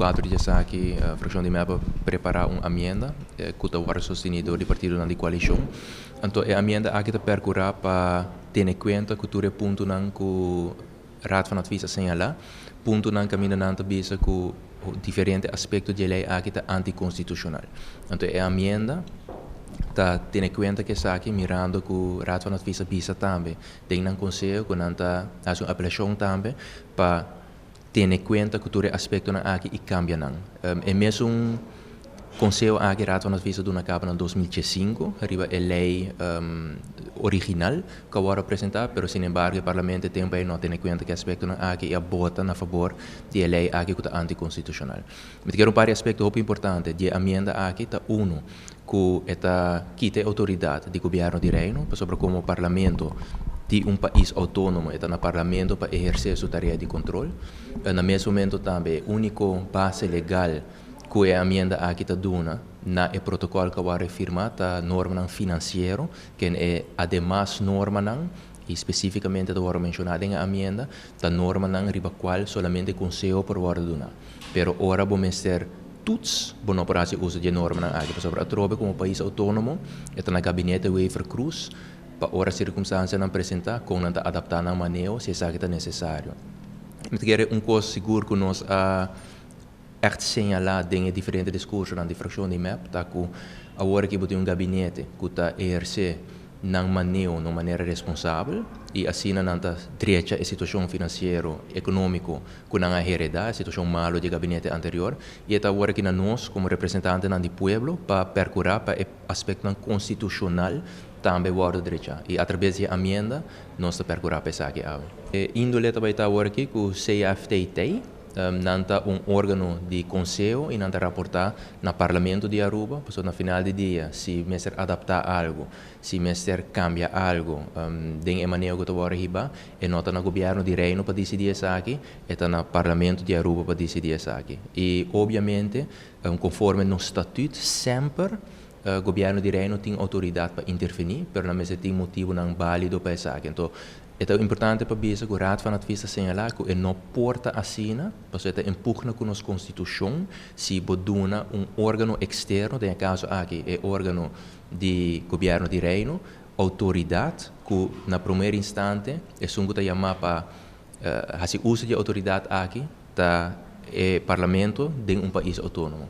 Kuadro di esaki, frakshon di MEP a prepará un amienda ku ta wòrdu sostení dor di partidonan di koalishon. Anto e amienda aki ta perkurá pa tene kuenta ku tur e puntonan ku Raad van Advies a señalá, puntonan kaminda nan ta bisa ku diferente aspekto di e lei aki ta antikonstitushonal. Anto e amienda ta tene kuenta ku esaki, mirando ku Raad van Advies a bisa tambe den nan konseho ku nan ta hasi un apelashon tambe pa tene kuenta ku tur e aspektonan aki i kambia nan. E mesun konseho aki Raad van Advies a duna kaba na 2005 riba e lei original ku a wòrdu presentá, pero sinembargo e parlamento e tempu ei no a tene kuenta ku e aspektonan aki i a bota na fabor di e lei aki ku ta antikonstitushonal. Mi ta kere un par di aspekto hopi importante di e amienda aki ta unu ku e ta kita e outoridat di gobièrnu di Reino, pasobra komo parlamento di un pais outónomo e ta na parlamento pa ehersé su tarea di kontrol. Na mes momento tambe e úniko base legal ku e amienda aki ta duna na e protokòl ku a wòrdu firmá ta normanan finansiero, ken e ademas normanan i spesífikamente ta wòrdu menshoná den e amienda ta normanan riba kual solamente konseho por wòrdu duná. Pero ora bo mester toets, bo no por hasi uso di e normanan aki, pasobra atrobe komo pais outónomo e ta na gabinete Wever-Croes pa ora sirkunstansianan presentá kon nan ta adaptá nan maneho si esaki ta nesesario. Mi ta kere un kos sigur ku nos a ègt señalá den e diferente diskursonan di frakshon di MEP ta ku awor aki bo tin un gabinete ku ta ehersé nan maneho na un manera responsabel i asina nan ta drecha e situashon finansiero, ekonómiko ku nan a heredá, e situashon malu di e gabinete anterior, i e ta awor aki na nos komo representantenan di pueblo pa perkurá pa e aspektonan konstitushonal tambe wòrdu drechá i atrabes di e amienda nos ta perkurá pa esaki awe. E índole ta bai ta awor aki ku CFTT. Nan ta un órgano di konseho i nan ta raportá na Parlamento di Aruba, pasobra na final di dia si mester adaptá algu, si mester kambia algu den e maneho ku ta wòrdu hibá, e no ta na gobièrnu di Reino pa disidí esaki, e ta na Parlamento di Aruba pa disidí esaki. I obiamente, konforme nos statüt, semper gobièrnu di Reino tin outoridat pa intervení, pero nan mester tin motibunan bálido pa esaki. Anto, e ta importante pa bisa ku Raad van Advies ta señalá ku e no por ta asina, pasobra e ta en pugna ku nos konstitushon si bo duna un órgano eksterno, den e kaso aki e órgano di gobièrnu di Reino, outoridat ku na promer instante esun ku ta yamá pa hasi uso di e outoridat aki ta e parlamento den un pais outónomo.